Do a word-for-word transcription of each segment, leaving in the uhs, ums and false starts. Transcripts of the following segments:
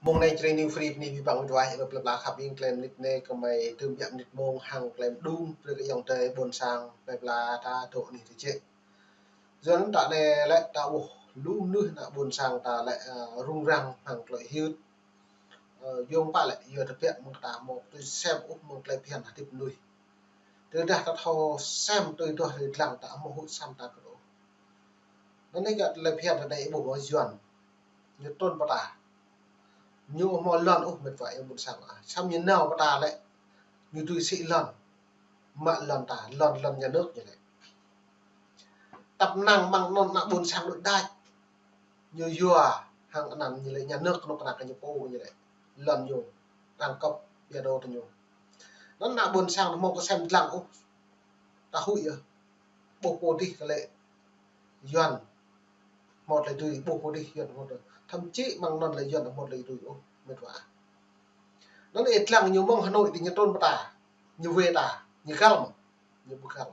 Mông anai Jrai New Free bơni abih bang ƀing ơi, ơ plơi pla khăp ing, tơlơi mơnit anai gơmơi tơm biă mơnit mông hăng tơlơi mơđung brơi kơ ayŏng adơi ƀôn sang plơi pla ta dŏ anih tơčĕ. Yua anŭn ta anai lĕ ta ƀuh lu mơnuih ană ƀôn sang ta lĕ, ơ, rŭng răng hăng tơlơi hyưt. Ơ, yua mơ̆ng pă lĕ, yua tơbiă mơ̆ng ta hmâo tui sem ôh mơ̆ng tơlơi phiăn hơdip mơnuih. Tơdah ta thâo sem tui duah tơlơi dlăng ta hmâo huĭ săn ta kơt ôh. Anŭn anai kơ tơlơi phiăn ta anai ih ƀuh mơ̆ Yuan. Ñu trŭn pơ ta. Ñu hmâo lŏn ôh mĕt wa ayŏng ƀôn sang ah. Samơ̆ ñu nao pơ ta lĕ. Ñu tui sĭ lŏn. Mă lŏn ta, lŏn, lŏn nhà nước ñu lĕ. Tăp năng mơ̆ng anŭn ană ƀôn sang đôč đač. Ñu yua hăng anăn ñu lĕ nhà nước kơnuk kơna kơ ñu pô ñu lĕ. Lŏn ñu, đăng cấp, ƀiă dŏ tơ ñu. Anŭn ană ƀôn sang hmâo kơ sem dlăng ôh. Ta huĭ yơh. Ƀuh pô dih kơ lĕ Yuan hmâo tơlơi dưi, ƀuh pô dih Yuan hmâo tơlơi. Thậm chí mơ̆ng anŭn lĕ Yuan hmâo tơlơi dưi ôh, mĕt wa. Anŭn ih dlăng ñu mơ̆ng Hà Nội tơ ñu trŭn pơ ta, ñu wai ta, ñu găl mơ̆, ñu ƀu găl.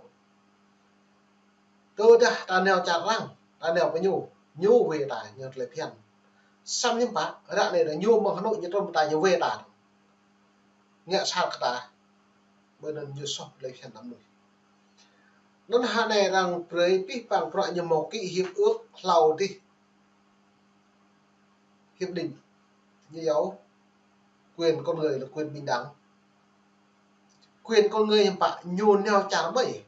Tơdah ta nao čar arăng, ta nao pơ ñu, ñu wai ta, ñu tơlơi phiăn. Samơ̆ hiư̆m pă, ră anai ta ñu mơ̆ng Hà Nội ñu trŭn pơ ta ñu wai ta. Ngă sat kơ ta, ƀơi anŭn ñu soh tơlơi phiăn anăm mơnuih. Anŭn hơnai arăng brơi abih bang bruă ñu hmâo ký hiệp ước hlâo dih. Hiệp định, ñu iâu quyền con người là quyền bình đẳng. Quyền con người hiư̆m pă, ñu nao čar ƀơi,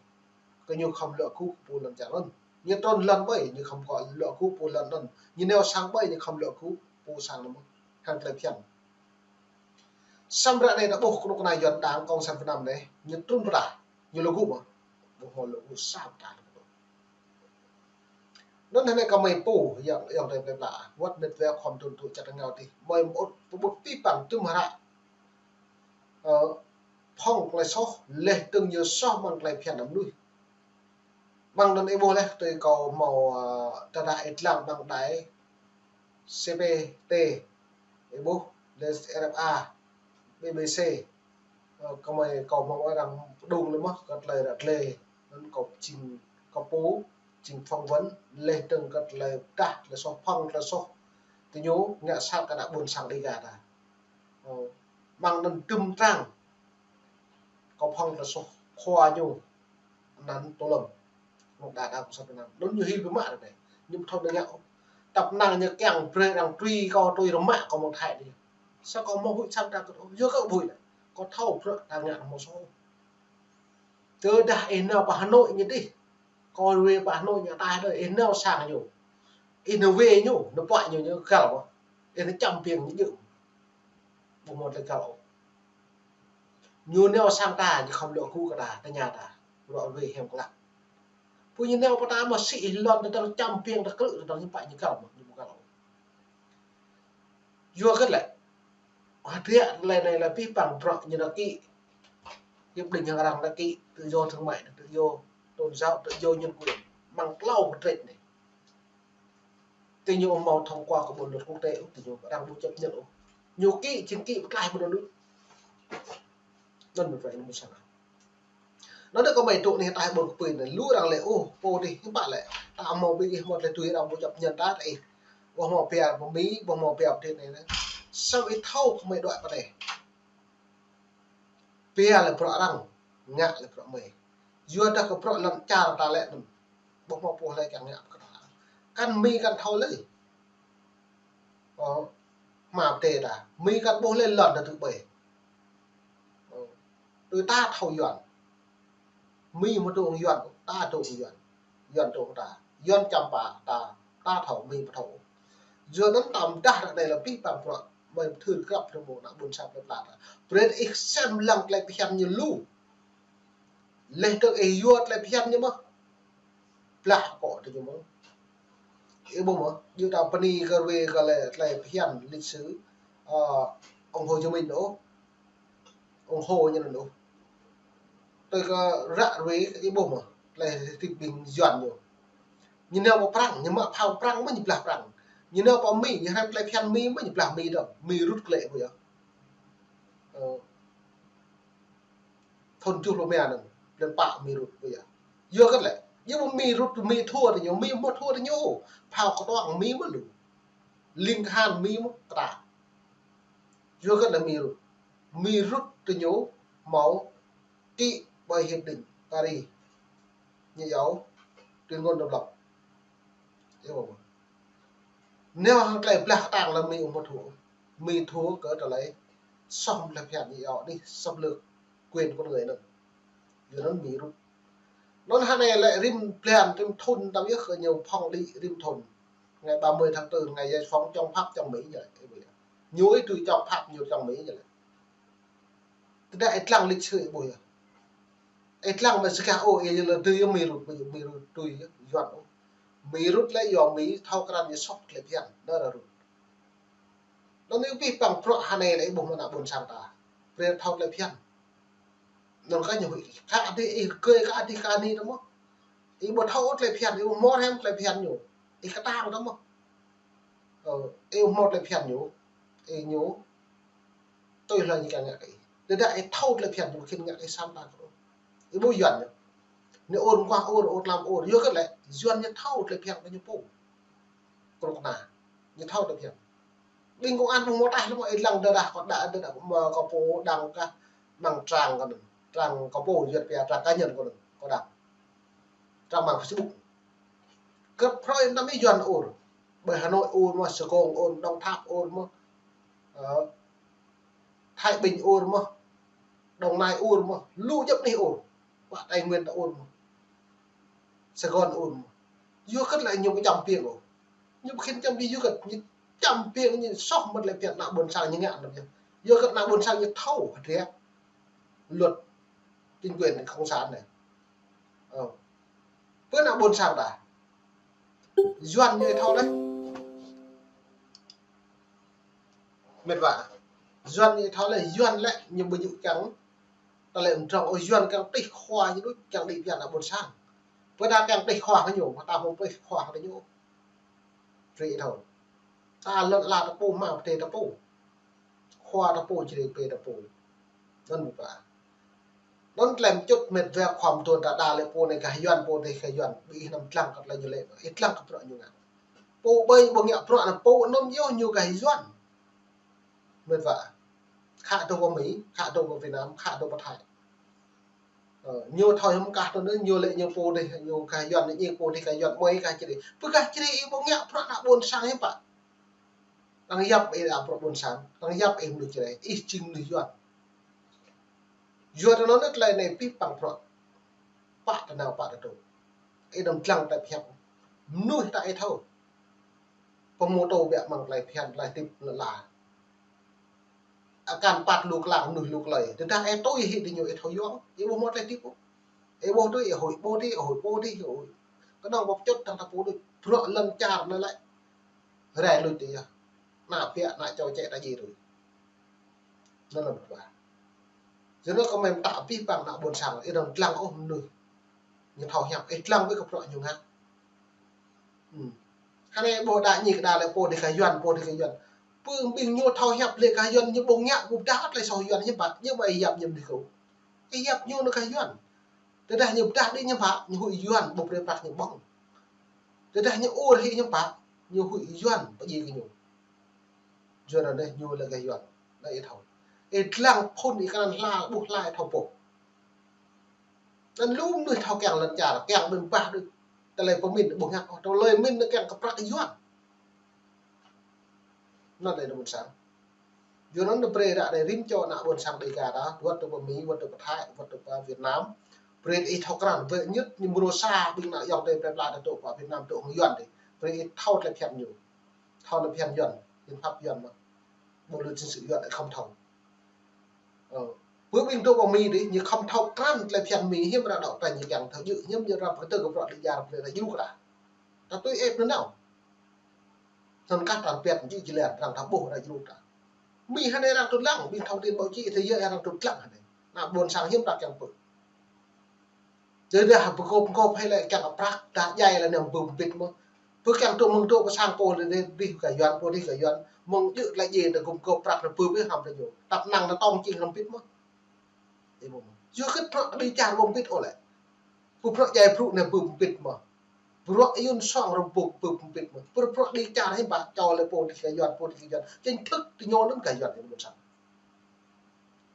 kơ ñu khŏm luă gŭ pô lŏn čar anŭn. Ñu trŭn lŏn ƀơi, ñu khŏm kơ luă gŭ pô lŏn anŭn. Ñu nao sang ƀơi, ñu khŏm luă gŭ pô sang anŭn. Hăng tơlơi phiăn. Samơ̆ ră anai ta ƀuh kơnuk kơna Yuan Đảng Cộng sản Việt Nam anai, ñu trŭn pơ ta, ñu luă gŭ mơ̆, ƀu hmâo luă gŭ sa pơ ta. Anŭn hơnai kơ gơmơi pô, ayŏng, ayŏng adơi plơi pla, wơ̆t mĕt wa khŏm trŭn tŭ čăt ngao tih, gơmơi mơ̆ ŭt, pơƀut abih bang tŭm hră. Ơ, phŏng tơlơi soh, laih dơ̆ng ñu soh mơ̆ng tơlơi phiăn anăm mơnuih. Mơ̆ng anŭn ih ƀuh laih tui kâo hmâo, ơ, tơdah ih dlăng mơ̆ng đài C P T, ih ƀuh, laih R F A, B B C, ơ, gơmơi kâo hmâo arăng pơđung laih mơ̆, kơ tơlơi ră glai, anŭn kâo jing kâo pô, jing phỏng vấn, laih dơ̆ng kơ tơlơi pơdah, tơlơi soh phŏng, tơlơi soh. Tơ ñu ngă sat kơ ană ƀôn sang Đêga ta. Ơ, mơ̆ng anŭn tŭm trang. Kâo phŏng tơlơi soh khua ñu. Anăn Tô Lâm. Mơ̆ng đa đa kơ sat anăn. Anŭn ñu hil biă mă ră anai. Ñu ƀu thâo ngă ôh. Tăp năng ñu kiăng brơi arăng trui kâo, trui rơmă kâo mơ̆ng Thái dih. Sa kâo hmâo huĭ săn ta kơt ôh. Yua kơ ƀu huĭ lĕ. Kâo thâo bruă ta ngă hmâo soh. Tơdah ih nao pơ Hà Nội ñu dih. Kâo wai pơ Hà Nội ñu ta dơi, ih nao sang ñu. Ih nao wai ñu, nao puă ñu, ñu găl mơ̆. Ih nao čăm biêng ñu djơ̆. Ƀu hmâo tơlơi găl ôh. Ñu nao sang ta, ñu khŏm luă gŭ kơ ta, tơña ta. Bruă wai hiam klă. Pô ñu nao pơ ta mơ̆ sĭ ih lŏn, tơdang čăm biêng, tơkrư̆, tơdang hiư̆m pă ñu găl mơ̆, ñu ƀu găl ôh. Yua kơ lĕ, hơdră tơlơi anai lĕ abih bang bruă ñu nao ký. Hiệp định hăng arăng nao ký, tự do thương mại, tự do tôn giáo, tự do nhân quyền. Mơ̆ng tlâo kơtrĕč anai. Tơ ñu hmâo thông qua kơ bộ luật quốc tế, tơ ñu arăng ƀu chấp nhận ôh. Ñu ký, jing ký pơklaih bộ luật. Anŭn mơ̆ tơlơi anŭn mơ̆ săn. Anŭn đơi kơ gơmơi tŭ anai ta ƀuh kơ pui anai, lu arăng lĕ, ôh, pô dih, hiư̆m pă lĕ. Ta hmâo ƀing ih hmâo tơlơi tui arăng ƀu chấp nhận ta, ta ih. Ƀu hmâo pia pơ Mi, ƀu hmâo pia pơ dih anai. Samơ̆ ih thâo kơ gơmơi đuaĭ pơ anai. Pia lĕ bruă arăng, ngă lĕ bruă gơmơi. Yua dah kơ bruă lŏn čar ta lĕ anŭn. Ƀu hmâo pô hlơi kiăng ngă pơkra. Kăn Mi kăn thâo lơi. Ơ, hmua pơdai ta. Mi kăn ƀuh lơi lŏn ta tŭ ƀơi. Ơ, tui ta thâo Yuan. Mi mơ̆ tŭ Yuan, ta tŭ Yuan. Yuan tŭ ta. Yuan čăm pă ta, ta thâo, Mi ƀu thâo. Yua anŭn tơdah ră anai lĕ abih bang bruă, gơmơi pơthưr krăp rơmô ană ƀôn sang plơi pla ta. Brơi ih sem lăng tơlơi phiăn ñu lu. Laih dơ̆ng ih yua tơlơi phiăn ñu mơ̆. Blah akŏ tơ ñu mơ̆. Ih ƀuh mơ̆, yua ta bơni kơ rui kơ lĕ tơlơi phiăn lịch sử, ơ, ông Hồ Chí Minh đôč. Ông Hồ ñu anŭn đôč. Tui kơ ră rui ih ƀuh mơ̆, tơlơi hơdip ƀing Yuan ñu. Ñu nao pơ Prăng, ñu mă phao Prăng mơ̆ ñu blah Prăng. Ñu nao pơ Mi, ñu hrăm tơlơi phiăn Mi mơ̆ ñu blah Mi dơ̆ng. Mi rŭt klĕ ƀu yơh. Ơ, thun čuh lu mia anŭn, blan pă Mi rŭt ƀu yơh. Yua kơ lĕ, yua Mi rŭt, Mi thua tơ ñu, Mi mơ̆ thua tơ ñu. Phao kơtuang Mi mơ̆ lu. Ling kơhan Mi mơ̆ kơta. Yua kơ lĕ Mi rŭt. Mi rŭt tơ ñu hmâo ký ƀơi hiệp định Paris. Ñu yua tuyên ngôn độc lập. Yua. Nao hăng tơlơi blah kơtang lĕ Mi ƀu thâo. Mi thâo kơ tơlơi soh tơlơi phiăn ñu yua anih xâm lược quyền con người anŭn. Yua anŭn Mi rŭt. Anŭn hơnai lĕ rĭm blan rĭm thŭn tăm yơh kơ ñu phŏng đĭ rĭm thŭn. Ngày ba mươi tháng tư, ngày giải phóng chống Pháp chống Mỹ ñu lĕ. Ñu ih tui chống Pháp, ñu chống Mỹ ñu lĕ. Tơdah ih lăng lịch sử ih ƀuh yơh. Ih lăng mă sơkah ôh, ih lăng tui yơh Mi rŭt, Mi rŭt tui yơh Yuan ôh. Mi rŭt lĕ yua Mi thâo krăn ñu soh tơlơi phiăn, anŭn rŭt. Anŭn ñu pih păng prŏ hơnai lĕ ih ƀuh mơ̆n ană ƀôn sang ta. Brơi thâo tơlơi phiăn. Anŭn kơ ñu huĭ. Kơ adih ih kơi, kơ adih kơ anih tơ mơ̆. Ih ƀu thâo tơlơi phiăn, ih ƀu hmâo hiam tơlơi phiăn ñu. Ih kơtang tơ mơ̆. Ơ, ih ƀu hmâo tơlơi phiăn ñu. Ih ñu tui hlơi ñu kiăng ngă kơ ih. Tơdah ih thâo tơlơi phiăn ñu khĭn ngă kơ ih sa mơta kơ ih. Ih ƀuh Yuan ñu. Ñu ur mơguah ur, ur tlam ur. Yua kơ lĕ Yuan ñu thâo tơlơi phiăn kơ ñu pô. Kơnuk kơna. Ñu thâo tơlơi phiăn. Ƀing công an ƀu hmâo tah lĕ mơ̆ ih lăng tơdah kâo đa, tơdah kâo mă kâo pô đăng kah mơ̆ng trang kâo anŭn. Trang kâo pô Yuan pia trang cá nhân kâo anŭn. Kâo đăng. Trang mạng Facebook. Kơ prơi năm ih Yuan ur. Ƀơi Hà Nội ur mơ̆, Sài Gòn ur, Đồng Tháp ur mơ̆. Ơ, Thái Bình ur mơ̆. Đồng Nai ur mơ̆. Lu djŏp anih ur. Pơ Tây Nguyên ta ur mơ̆. Sài Gòn ur mơ̆. Yua kơ lĕ ñu ƀu čăm piêng ôh. Ñu ƀu khĭn čăm piêng yua kơ ñu čăm piêng ñu soh mơ̆n tơlơi phiăn ană ƀôn sang ñu ngă anŭn yơh. Yua kơ ană ƀôn sang ñu thâo hơdră luật chính quyền cộng sản anai. Ơ. Pơ ană ƀôn sang ta. Yuan ñu thâo lĕ. Mĕt wa. Yuan ñu thâo lĕ, Yuan lĕ ñu ƀu djơ̆ kiăng. Tơlơi mơdrŏng ôh Yuan kiăng tih khua ñu đôč, kiăng đĭ phiăn ană ƀôn sang. Pơ ta kiăng tih khua kơ ñu, pơ ta hmâo tih khua kơ ñu. Brơi ih thâo. Ta lŏn ala ta pô, mă pơtê ta pô. Khua ta pô, čơđai pê ta pô. Anŭn mơ̆ pă. Anŭn tơlơi mơčŭt mĕt wa khua mơtuan ta đa lĕ pô anai gah Yuan, pô adih gah Yuan. Ƀing ih anăm lăng kơ tơlơi ñu lĕ. Ih lăng kơ bruă ñu ngă. Pô ƀơi ƀu ngă bruă anŭn pô anŭn yơh ñu gah Yuan. Mĕt wa. Khă dŏ pơ Mi, khă dŏ pơ Việt Nam, khă dŏ pơ Thái. Ơ, ñu thâo hiam kah tơ anŭn, ñu lĕ ñu pô adih, ñu gah Yuan, ñu pô adih gah Yuan, mơi gah čơđai. Pơ gah čơđai ih ƀu ngă bruă ană ƀôn sang hiư̆m pă. Arăng yap ih đa bruă ƀôn sang, arăng yap ih mơnuih čơđai, ih jing mơnuih Yuan. Yua tơ anŭn tơlơi anai pih păng bruă. Pă tơnao pă tơdŏ. Ih anăm lăng tơlơi phiăn. Mơnuih ta ih thâo. Pơmô tô biă mơ̆ng tơlơi phiăn, tơlơi tip lă la. Akan păt lu klang mơnuih lu klơi. Tơdah ih tui hĭ tơ ñu ih thâo yua. Ih ƀu hmâo tơlơi tip ôh. Ih ƀuh tui ih huĭ, ƀuh tui ih huĭ, ƀuh tui ih huĭ. Kơnơ̆ng ƀu pơčŭt tơ̆ng ta pô đôč. Bruă lŏn čar anai lĕ. Rai luč tơ yơh. Ană biă, ană čô čĕ ta djai tui. Anŭn lĕ mĕt wa. Yua anŭn kơ mĕm ta pih păng ană ƀôn sang, ih anăm lăng ôh mơnuih. Ñu thâo hiăp, ih lăng ƀơi kơ bruă ñu ngă. Hm. Hơnai ƀuh đa ñu kơ đa lĕ pô adih gah Yuan, pô adih gah Yuan. Pơ ƀing ñu thâo hiăp lĕ gah Yuan, ñu ƀu ngă, ƀu pơdah tơlơi soh Yuan hiư̆m pă, ñu ƀu ih yap ñu mơnuih kâo. Ih yap ñu anŭn gah Yuan. Tơdah ñu pơdah đĭ hiư̆m pă, ñu huĭ Yuan, ƀu brơi prăk ñu ƀơ̆ng. Tơdah ñu ur hĭ hiư̆m pă, ñu huĭ Yuan pơdjai kơ ñu. Yuan anai ñu lĕ gah Yuan, anai ih thâo. Ih lăng phŭn ih kơnăn hla, ƀuh hla ih thâo pô. Anŭn lu mơnuih thâo kiăng lŏn čar, kiăng ƀing bah đôč. Tơlơi pơmĭn ƀu ngă ôh, tơlơi mĭn anŭn kiăng kơ prăk Yuan. Anŭn lĕ ană ƀôn sang. Yua anŭn brơi ră anai rĭm čô ană ƀôn sang Đêga ta, wơ̆t tơ pơ Mi, wơ̆t tơ pơ Thái, wơ̆t tơ pơ Việt Nam. Brơi ih thâo krăn, wơ̆t ñu mrô sa ƀing ană ayŏng adơi plơi pla ta dŏ pơ Việt Nam dŏ hăng Yuan adih. Brơi ih thâo tơlơi phiăn ñu. Thâo tơlơi phiăn Yuan, hiến pháp Yuan mơ̆. Bộ luật dân sự Yuan ih khŏm thâo. Ơ, pơ ƀing dŏ pơ Mi adih, ñu khŏm thâo krăn tơlơi phiăn Mi hiư̆m arăng đŏk ta ñu kiăng thâo djơ̆, hiư̆m ñu arăng pơkơdơ̆ng kơ bruă lĕ djar brơi ta djru kơ ta. Ta tui ĕp anŭn nao. Anŭn kah ta pĕt djơ̆ jơlan arăng ta ƀuh arăng djru ta. Mi hơnai arăng tŭ lăng, ƀing thông tin báo chí thế giới arăng tŭ lăng hơnai. Ană ƀôn sang hiư̆m ta kiăng pơ. Tơdah pơgop gop hĭ lĕ kiăng kơ prăk, ta djai lĕ anăm pơm pit mơ̆. Pơ kiăng tŭ mơ̆ng tŭ pơ sang pô lĕ dih gah Yuan, pô dih gah Yuan. Mơ̆ng djơ̆ lĕ djai ta gum gop prăk ta pơm pit hăm ta ñu. Tăp năng ta tong čing hăm pit mơ̆. Ih ƀuh mơ̆. Yua kơ bruă đĭ čar ƀu pit ôh lĕ. Pơ bruă djai brŭ anai ƀu pit mơ̆. Bruă yun song rơbuk ƀu pit mơ̆. Pơ bruă đĭ čar hiư̆m pă čô lĕ pô dih gah Yuan, pô dih gah Yuan. Chính thức tơ ñu anŭn gah Yuan anŭn ƀôn sang.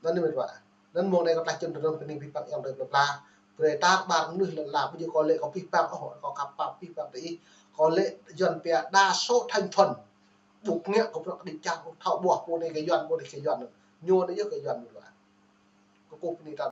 Anŭn anai mĕt wa. Anŭn mơ̆ng anai kâo tlaih čun tơdron bơni abih bang ayŏng adơi plơi pla. Brơi ta ƀar mơnuih lŏn ala, ƀu djơ̆ kâo lĕ kâo abih bang ôh, kâo kăp pap abih bang tơ ih. Kâo lĕ Yuan pia đa số thành phần. Ƀu ngă kơ bruă kơđi čar, ƀu thâo ƀuh pô anai kơ Yuan, pô anai kơ Yuan. Ñu anai yơh kơ Yuan mĕt wa. Kâo kơkuh bơni ta